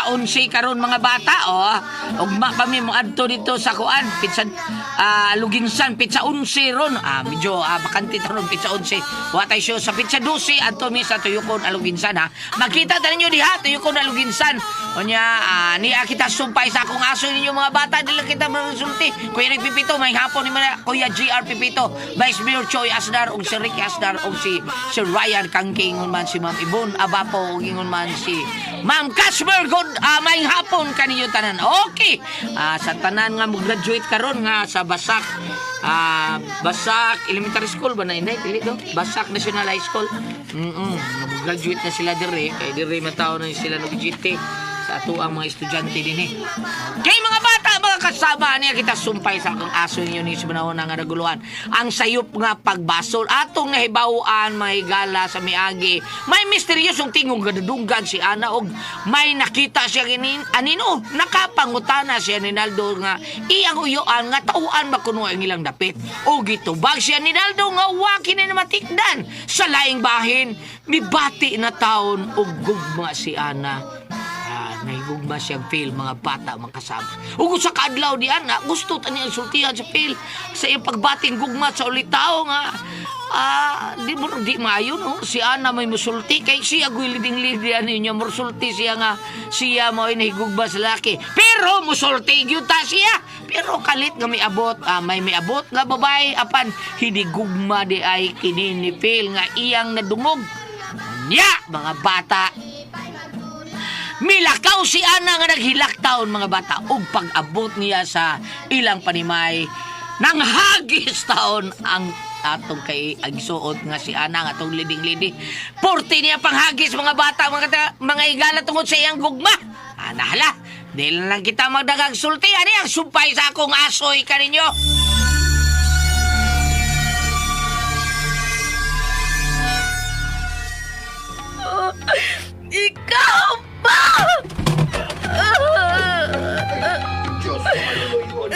Pitsa 11 karon mga bata, oh. Ugma pa mi mo adto dito sa kuan, pitsa Luginsan, pitsa 11 ron. Medyo bakante ta ron pitsa 11. Wa tay show sa pitsa 12 adto mi sa Tuyukon Aluginsan ha. Makita ta ninyo diha Tuyukon Aluginsan. Unya niya kita sumpay sa akong aso ninyo mga bata, dili kita masulti. Kuya Rick Pipito, may hapon ni mga Kuya GR Pipito, Vice Mayor Choi Asdar ug si Ricky Asdar ug si Sir Ryan Kangking man si Ma'am Ibon Abapo ug ingon man si Ma'am Casper. Good may hapon kaninyo tanan. Okay. Sa tanan nga mo graduate karon nga sa Basak Basak Elementary School ba na inday dili do? Basak National High School. Graduate na sila dire kay dire man na sila nag GT sa ato ang mga estudyante dinhi. Kay mga bata, mga kasama niya kita sumpay sa akong aso ninyo ni sa nga naguluhan. Ang sayop nga pagbasol atong nahibaw-an may gala sa miagi. May misteryosong tingog gadudunggan si Ana og may nakita siya ginin anino nakapangutana siya ni Naldo nga iyang uyuan nga tauan ba kuno ang ilang dapit. O gitubag siya ni Naldo nga wa kini na matikdan sa laing bahin mibati na taon og gugma si Ana. Nahigugma siyang Phil, mga bata, mga kasama. Ug sa kaadlaw di ana, gusto ta niya sultihan sa Phil sa iyang pagbating gugma sa ulitaw nga di mo di maayo no si Ana may musulti kay siya guy leading lady ani niya musulti siya nga siya mo ay nahigugma sa laki pero musulti gyud ta siya pero kalit nga miabot may miabot nga babae apan hinigugma di ay kini ni Phil nga iyang nadungog nya mga bata. Milakaw si Ana nga naghilak taon mga bata ug pag-abot niya sa ilang panimay nanghagis taon ang atong kay agsuot nga si Ana nga atong leading lady. Porte niya panghagis mga bata mga igala tungod sa iyang gugma. Ana hala, di lang kita magdagag sulti ani ang sumpay sa akong asoy kaninyo. Ikaw pa! Diyos ko maluluyon.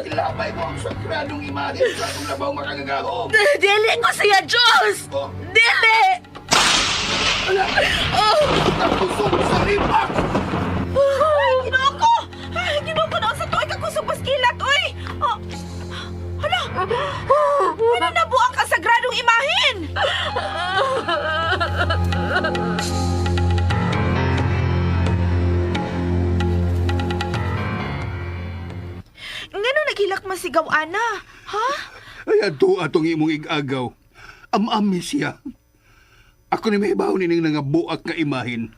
Ilabay mo ang sagradong imahe sa akong labaw makagagahom. Dili ko siya, Diyos! Oh. Dili! Ala! Oh! Nakusog sa ripak! Ay, Ginoo ko! Ay, Ginoo ko na sa tuoy kakusog paskilat, oy! Oh. Hala! Ano na buang ka sagradong imahin? Ngano naghilak masigaw, Ana? Ha? Ay, ato atong imong igagaw. Amami siya. Ako ni may baon ining nangabuak nga imahin.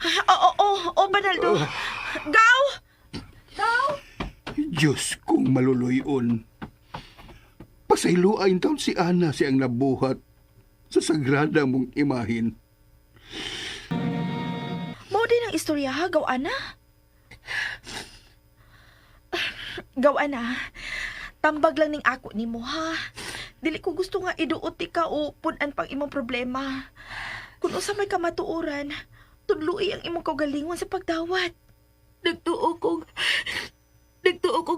Oo, oo, oo, Banaldo. Gaw! Gaw! Diyos kong maluluyon. Pasayloain taon si Ana siyang nabuhat sa sagrada mong imahin. Mao din ang istorya ha, Gaw Ana. Gaw Ana, tambag lang ning ako nimo ha. Dili ko gusto nga iduot ka o punan pang imong problema. Kung usa may kamatuoran, tudloi ang imong kaugalingon sa pagdawat. Nagtuo ko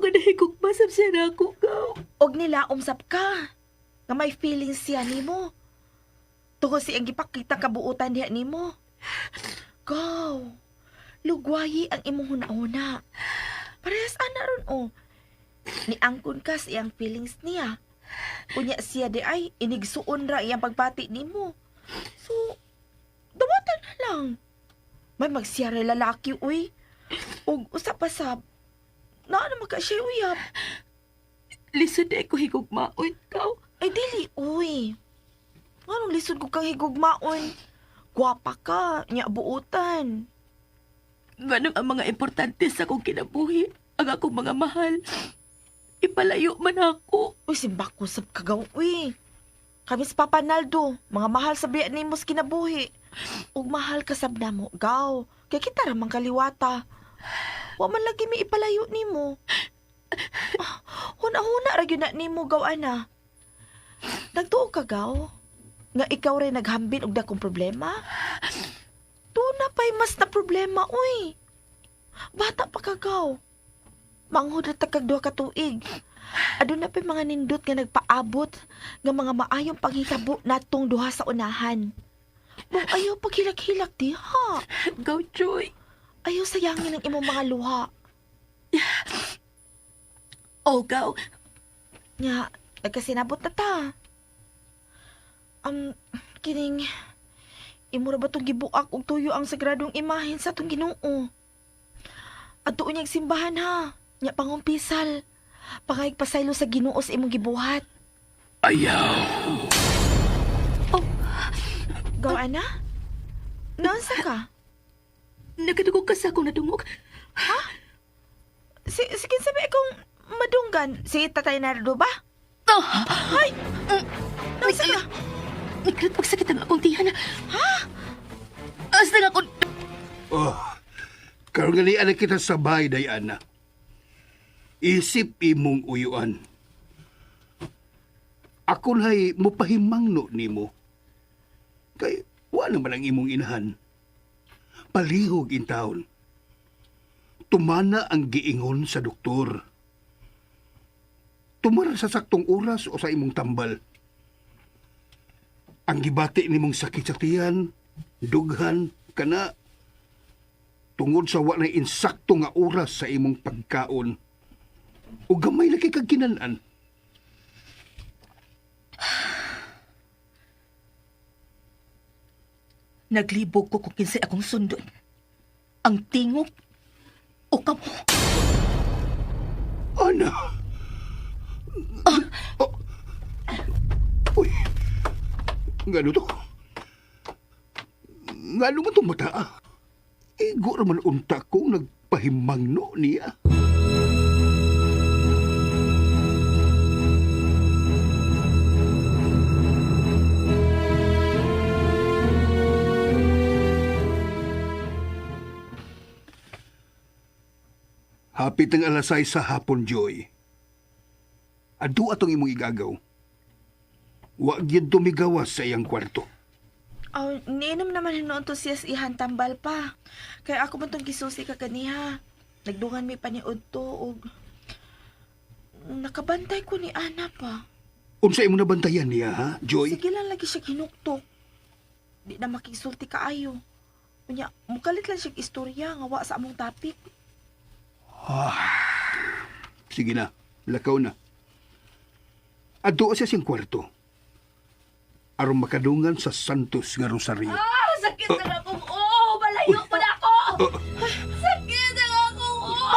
nga nahigugma sab siya nako, Gaw. Og nila umsap ka nga may feelings siya nimo. Tungod siyang gipakita kabuutan diha nimo. Gaw, lugwayi ang imong huna-huna. Parehas ana ron o. Niangkon ka sa iyang feelings niya. Unya siya di ay inigsuon ra iyang pagbati nimo. So, dawatan na lang. May magsiyara lalaki, uy. Ug usa pa sab. Naa naman ka siya uyab. Lisod di ko higugmaon, Gaw. Ay, dili, uy. Anong lisod ko kang higugmaon? Gwapa ka, nya buutan. Nganong ang mga importante sa akong kinabuhi, ang akong mga mahal. Ipalayo man ako. Uy, simbak ko sab kagaw, uy. Kami sa Papa Naldo, mga mahal sa biya nimo sa kinabuhi. Ug mahal ka sab namo, gaw. Kay kita ra man kaliwata. Wa man lagi mi ipalayo nimo. Huna-huna ra gyud na nimo, gaw ana. Nagtuo ka, gaw? Nga ikaw rin naghambin og dakong problema? Tuna pa'y mas na problema, uy. Bata pa ka, gaw. Manghod ra ta kag duha ka tuig. Aduna pa'y mga nindot nga nagpaabot nga mga maayong panghitabo natong duha sa unahan. Bong, ayaw paghilak-hilak diha. Gaw, Joy. Ayaw sayangin ang imong mga luha. Oh, gaw. Nya, nagkasinabot na ta. Kining, imo ra ba tong gibuak og tuyo ang sagradong imahen sa atong Ginoo? Adtuon niyang simbahan ha. Nya pangumpisal. Pangayig pasaylo sa Ginoo sa imong gibuhat. Ayaw. Oh. Gaw, ana? Naunsa ka? Nagadugog ka sa akong nadungog. Si, sige sabi akong madunggan. Si Tatay Nardo ba? Ah! Ay! Naunsa ka? Nagkalat pagsakit ang akong tiyan. Ha? Asa nga akong... Oh, karon gali ana kita sa bahay, Diana. Isip imong uyuan. Ako lay mupahimangno nimo. Kay wa naman ang imong inahan. Palihog in taon. Tumana ang giingon sa doktor. Tumara sa saktong oras o sa imong tambal. Ang gibati nimong sakit sa tiyan, dughan, kana, tungod sa wa na insakto nga oras sa imong pagkaon. O gamay lagi kag ginan-an. Naglibog ko kung kinsay akong sundon. Ang tingog o kamo. Ana. Oh. Uy. Ngano to? Ngano man itong bata? Ah? Igo raman unta ko nagpahimangno niya. Hapit ang alasay sa hapon, Joy. Adu atong imong igagaw. Wa gyud tumigawas sa iyang kwarto. Oh, niinom naman hinuon to siya sa ihan tambal pa. Kaya ako man tong gisusi ka kaniha. Nagdungan mi paniud to og nakabantay ko ni Ana pa. Unsa imo nabantayan niya, ha, Joy? Sige lang lagi siya hinuktok. Di na makigsulti kaayo. Unya, mukalit lang siya istorya nga wa sa among topic. Sige na, lakaw na. Adto siya siyang kwarto. Aron makadungan sa Santos nga Rosario. Ah, sakit na akong oh! Malayo pa na ako! Sakit na akong oh!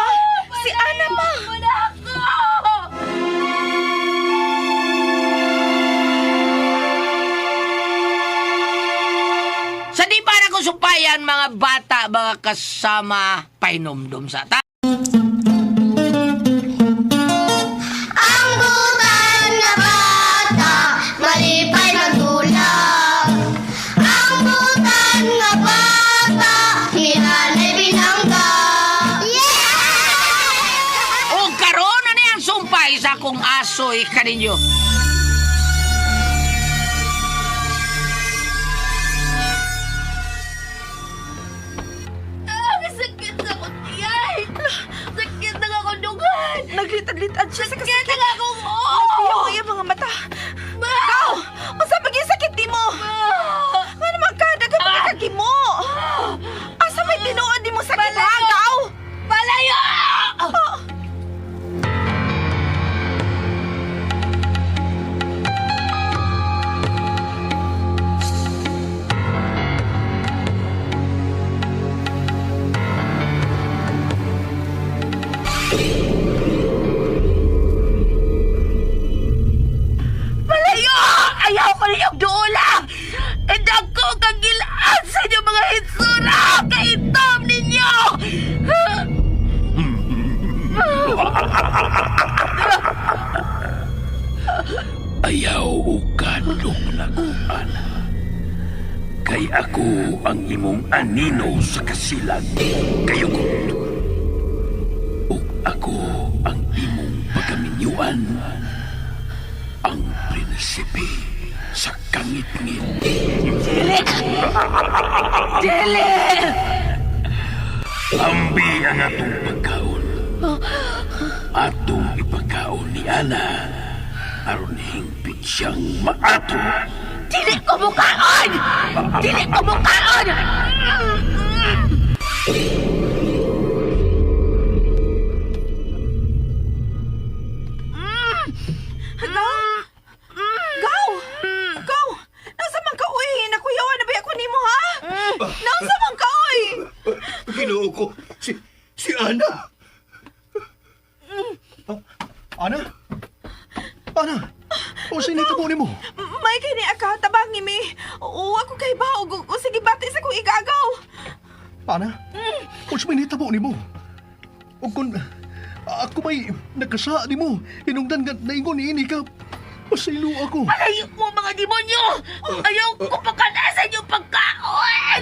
Si Ana pa! Pa na ako! Sa di pa na ko sumpayan, mga bata, mga kasama, painomdom sa ta. Ang butan na bata, malipay magdulak. Ang butan na bata, nilalay binangga. Yeah! O karon na niyang sumpay sa akong asoy kaninyo. Ah, sakit na akong tiyay! Sakit na akong dugan! Naglitad-litad siya sa Sakit kasakit. na akong oh! Nagpiyaw ang iyang mga mata. Ikaw! Unsa pag sakit nimo? Nga naman ka, daghan pa kagimo. Asa may tinuod nimo sakit ha, Gaw? Palayo! Palayo! Ayaw ko niyong duula! Dako kang gilaan sa inyong mga hitsura! Kaitom ninyo! Ayaw o kadlok na ko, Ana. Kay ako ang imong anino sa kasilag kayugot. Ug ako ang imong pagkaminyuan, ang prinsipe sa kangitngit. Dili! Dili! Ambi ang atong pagkaon. Atong ipagkaon ni Ana aron hingpit siyang maato Dili ko mukaon! Dili ko mukaon! Gaw! Gaw! Gaw! Nasa man ka, uy? Nakuyawan na ba ako nimo, ha? Nasa man ka, uy? Ginoo ko, si Ana. Ana? Ana? O sino ito mo? May kini aka, tabangi mi. Oo, ako kay ba? O sige, bati sa kong igagaw. Ana? O sa may nitabo nimo? O kung ako may nagkasa nimo, hinungdan nga naingon ni ini ka, pasaylo ako. Palayo mo mga demonyo! Ayaw ko pakana sa inyong pagkaon!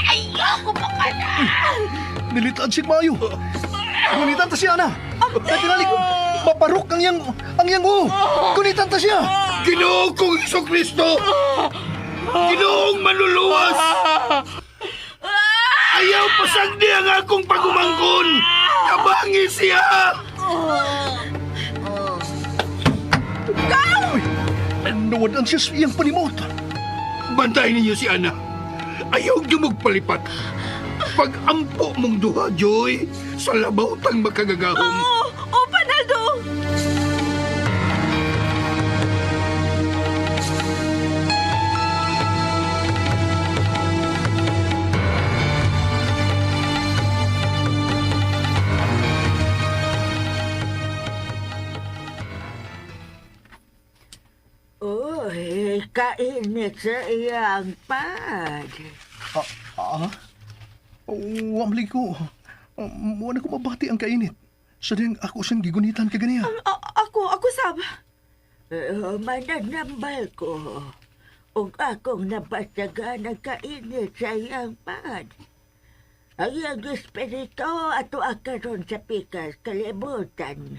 Ayaw ko pakana! Nilitaan si Mayo. Gunitan ta siya, Ana. Kaya tingali, maparok ang yang o. Gunitan ta siya. Ginoo kong Hesus Kristo! Ginoong manluluwas! Ayaw pasagdi ang akong pagumangkon! Tabangi siya! Uy, nawadan siya sa iyang panimot. Bantayan ninyo si Ana. Ayaw palipat. Pag-ampo mong duha, Joy, sa labaw tang makagagahom. Oo, oh, Panaldo! Uy, kainit sa iyang pad. Ah, ah? Wamli ko. Wala ko mabati ang kainit. Sa diyang ako siyang gigunitan kaganiya. Ako, sab. Mananambal ko. Ug akong nabatagan ang kainit sa iyang pad. Ang iyang espiritu ato akaron sa pikas kalibutan.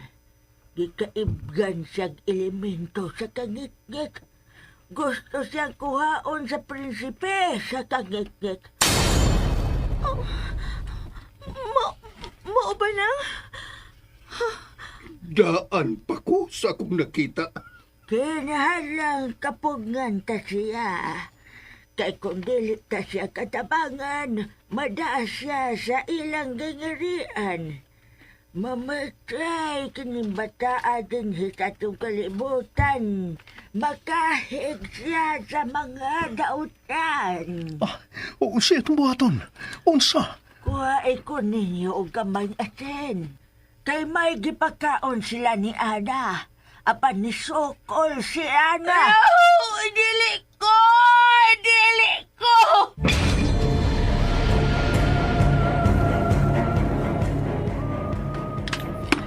Gikaibgan siyang elemento sa kangitngit. Gusto siyang kuhaon sa prinsipe sa kangitngit. Mao ba na? Daan pa ko sa akong nakita. Kinahalang kapugngan ta siya. Kay kung dili ta siya katabangan, madaa siya sa ilang gingirian. Mamatay kining bataa din sa atong kalibutan. Makahig siya sa mga dautan. Ah, unsa itong buhaton? Unsa? Kuhain ko ninyo og gamay asin. Kay may gipakaon sila ni Ana. Apan nisukol si Ana. Oh, dili ko! Dili ko!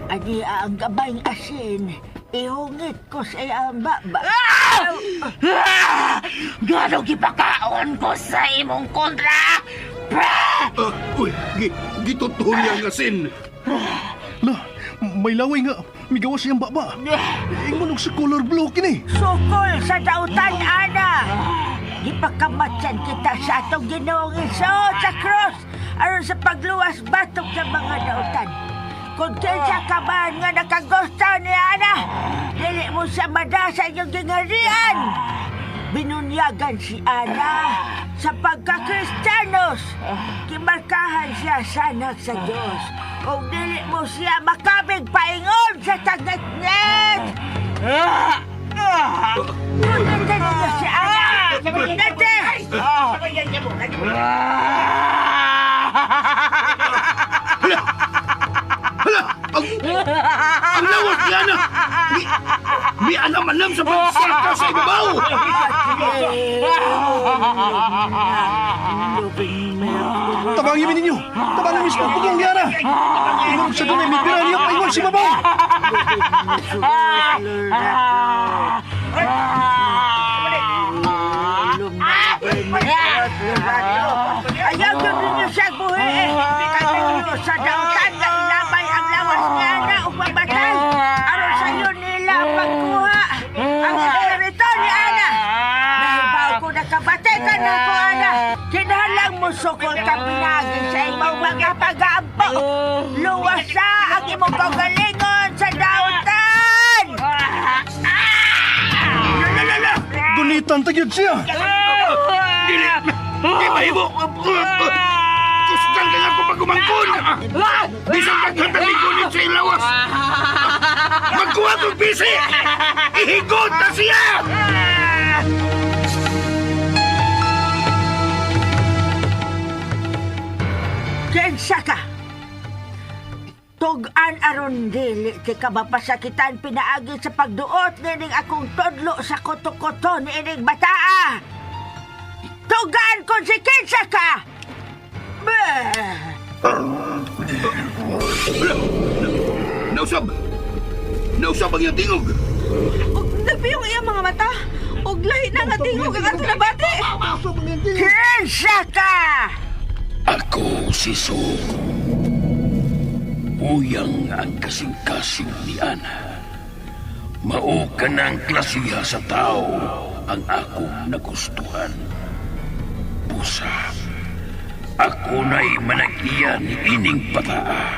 Ani ang gamay asin. Ihungit ko sa iyang baba. Ah! Gano gipakaon ko sa imong kontra? Ah, uy, gitutuhon niya ang asin. La, may laway nga. Migawas siyang baba. Ingon og sa color blue kini. Sukol sa dautan, Ana! Ipakamatsan kita sa atong Ginoong Hesus sa cross aron sa pagluwas batok sa mga dautan. Kung kinsa ka man nga nakagusto ni Ana, dili mo siya mada sa inyong gingarian. Binunyagan si Ana sa pagkakristiyanos. Kimarkahan siya sanak sa Diyos. Kung dili mo siya makabig paingon sa tagatnet. Nandito ninyo si Ana! Nandito! Hala! Ang lawas ni Ana! Mi alam-alam sa pagsaka sa ibabaw! Tabangin mi ninyo. Tabangin mismo pugong ni Ana. Ingon og sa dunay mibira niyo paingon si babaw. Ayaw yun ninyo siya buhi! Kaya sa dautan na ilabay ang lawas ni Ana ug mamatay! Aron sa iyo nila pagkuha ang espiritu ni Ana! Nahibaw ko nakabate ka na ko, Ana! Kinahanglang mo sukol ka pinagi sa imong mga pag-aampo! Luwas na ang imong kaugalingon sa dautan! La, la, la, la! Palitan ta gyud siya. Dili! Di mahimo! Kustan ka nga ako pagumangkon! Bisan daghan talikon sa ilawas! Magkuha kong bisi! Ihigot na siya! Kinsa ka? Tugan aron dili kay ka mapasakitan pinaagi sa pagduot nining akong tudlo sa kuto-kuto niining bataa. Tugan kung si kinsa ka! Bah! Nausab! Nausab ang iyong tingog! Ug nagpiyong iyang mga mata. Ug lahi na nga tingog ang ato nabati. Kinsa ka! Ako si Soko. Uyang ang kasing-kasing ni Ana. Mao ka ng klasiya sa tao ang akong nagustuhan. Busa, ako na'y manag-iya ni ining bataa.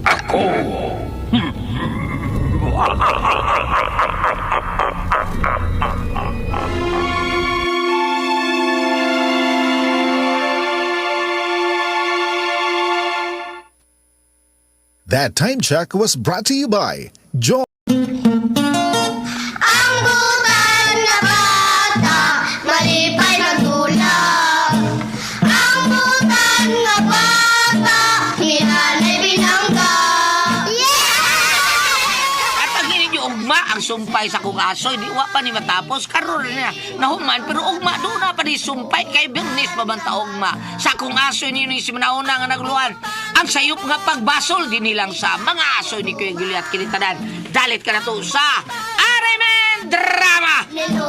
Ako! That time check was brought to you by Joy. Ang butan nga bata, malipay magdulak. Ang butan nga bata, hinanay binangga. Yeah! At ang ninyo ugma ang sumpay sa kong aso, hindi wa pa ni matapos karon na nahuman pero ugma doon na pa ni sumpay kay Bernice pa man ta ugma. Sa akong aso ni ni si manauna nga nagluan. Ang sayop nga pagbasol din nilang sa mga aso ni Kuya Giliat kinitanan. Dalit ka na to sa Aremen Drama. Lilo